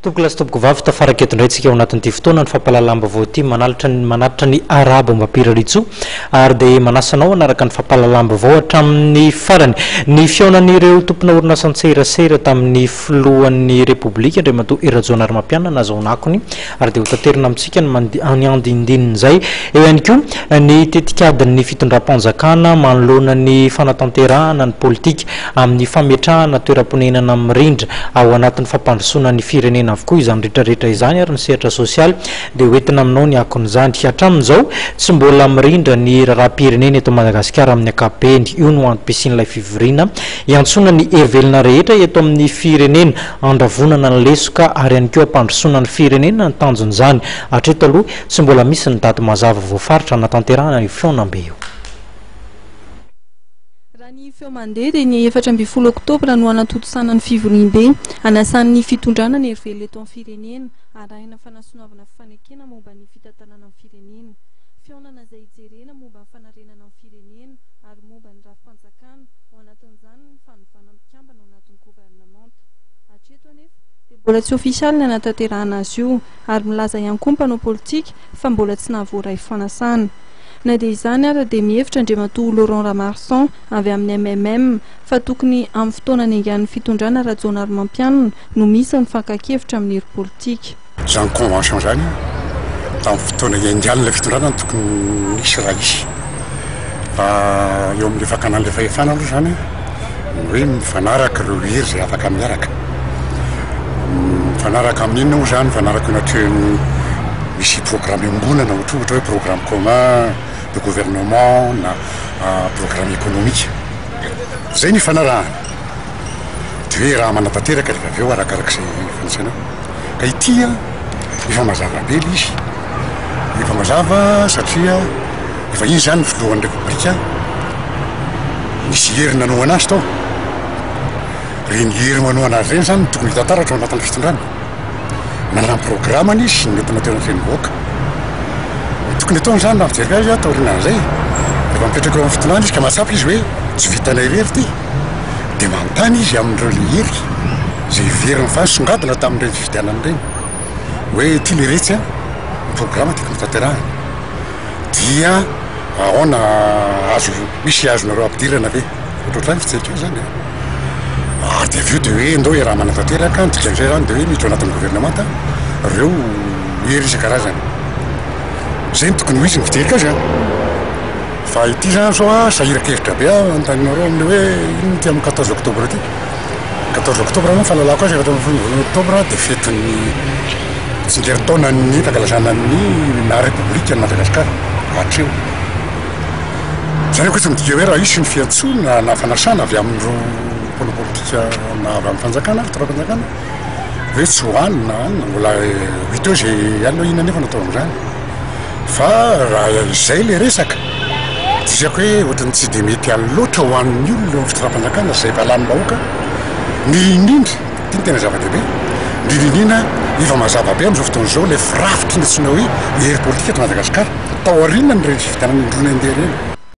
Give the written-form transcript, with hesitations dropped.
Tompokolahy sy tompokovavy, tafaraka eto indray tsika ao anatin'ity fotoana ny fampahalalam-baovao ity manalitra ny manatitra ny arahaba ombam-pirariantsoa ary dia manasa anao hanaraka ny fampahalalam-baovao hatramin'ny farany. Ny fihaonan'ireo tompona orinasan-tserasera tamin'ny filohan'ny Repoblika Andriamatoa Hery Rajaonarimampianina nahazahoana akony ary dia hotaterina amintsika ny ny andinindinin'izay. Eo ihany koa ny tetikadin'ny fitondram-panjakana manoloana ny fanatanterahana ny politika amin'ny fametrahana toeram-ponenana mirindra ao anatin'ny fampandrosoana ny firenena avokoa izany rehetra rehetra izany ary ny sehatra sosialy dia ho entina aminao ny akon'izany. Hatramin'izao, tsy mbola mirindra ny raharaham-pirenena eto Madagasikara amin'ny ankapobeny. Io no antom-pisian'ilay fivoriana hiantsoana ny hery velona rehetra eto amin'ny firenena, handravonana ny lesoka ary ihany koa hampandrosoana ny firenena ny tanjon'izany. Hatreto aloha, tsy mbola misy ny daty mazava voafaritra hanatanterahana io fihaonambe io. Raha ny feo mandeha dia ny 14 oktobra no hanatontosana ny fivoriambe hanasan'ny fitondrana ny herivelona eto amin'ny firenena, arahina fanasonaovana fifanekena momba ny fitantanana ny firenena. Fihaonana izay hijerena momba ny fanarenana ny firenena ary momba ny rafi-panjakana, ao anatin'izany ny fanovana mpikambana ao anatin'ny governemanta. Hatreto anefa dia mbola tsy ofisialy ny hanatanterahana azy io ary milaza ihany koa ny mpanao politika fa mbola tsy nahavoaray fanasana. Na dia izany aza dia mihevitra Andriamatoa Laurent Ramarson avy amin'ny mmm fa tokony amin'ny fotoana niaingan'ny fitondrana Rajaonarimampianina no misy ny fankan-kevitra amin'ny hery politika. Izany convention izany tamin'ny fotoana niaingan'ilay fitondrana no tokony nisy raha hisy. Fa eo amin'ilay fakana an'ilay fahefana aloha izany ny hoe mifanaraka ireo hery izay afaka miaraka. Mifanaraka amin'ny inona moa izany? Mifanaraka eo anatrehan'ny misy programme iombonana ohatra ohatra hoe programme commun de gouvernement na programme économique. Izay no ifanarahana. Dia hoe raha manatanteraka rehefa avy eo arakarak'izay fandraisana eo. Ka ity an, efa mazava be ilay izy. Efa mazava satria efa iny izany ny filohan'ny Repoblika, nisy hery nanohana azy tao. Ireny hery manohana azy ireny izany no tokony hita taratra ao anatin'ny fitondrana. Nanana ny programany izy nentina teo anatrehan'ny vahoaka. Ny tokony hataony izany raha mijery azy aho taorianan'izay, rehefa mipetraka eo amin'ny fitondrana izy ka mahatsapa izy hoe tsy vitanay irery ity, dia manontany izy amin'ireo le hery izay heveriny fa nisongadina tamin'ireny fifidianana ireny hoe ity le retsy an, ny programa tiako notanterahina dia ahoana azo misy azonareo ampidirana ve? Ohatrohatran'ny fijeriko azy izany e. Ary dia avy eo dia hoe ndao iaraha-manatanteraka, ny dikan'izay izany dia hoe miditra ao anatin'ny governemanta ireo hery isan-karazany. Izay no tokony ho izy ny fijeriko azy an. Fa ity izany izao an, sahiran-kevitra be aho anontanianareo amin'ny hoe inona ity amin'ny quatorze octobre ity. Quatorze octobre aloha ny fahalalako azy, 14 octobre dia fetin'ny tsingerin-taonan'ny fankalazana ny naha Repoblika an'i Madagasikara hatreo. Izany akory tsy midika hoe raha hisy ny fiantsoana na fanasana avy amin'ireo mpanao politika na avy amin'ny fanjakana, fitondram-panjakana, hoe tsy ho any na any, mbola ho hita eo izay any hoe inona anefa no atao amin'izany. Fa raha izay ilay resaka, tsy haiko hoe ohatran'ny tsy dia mety any loatra ho an'ny olona eo amin'ny fitondram-panjakana izay efa lanim-bahoaka, indrindra indrindra, ity no tena zava-dehibe, indrindra indrindra efa mazava be amin'izao fotoana izao ilay firafitry ny antsoina hoe hery politika eto Madagasikara. Tao aorianan'ireny fifidianana indroa nandeha ireny.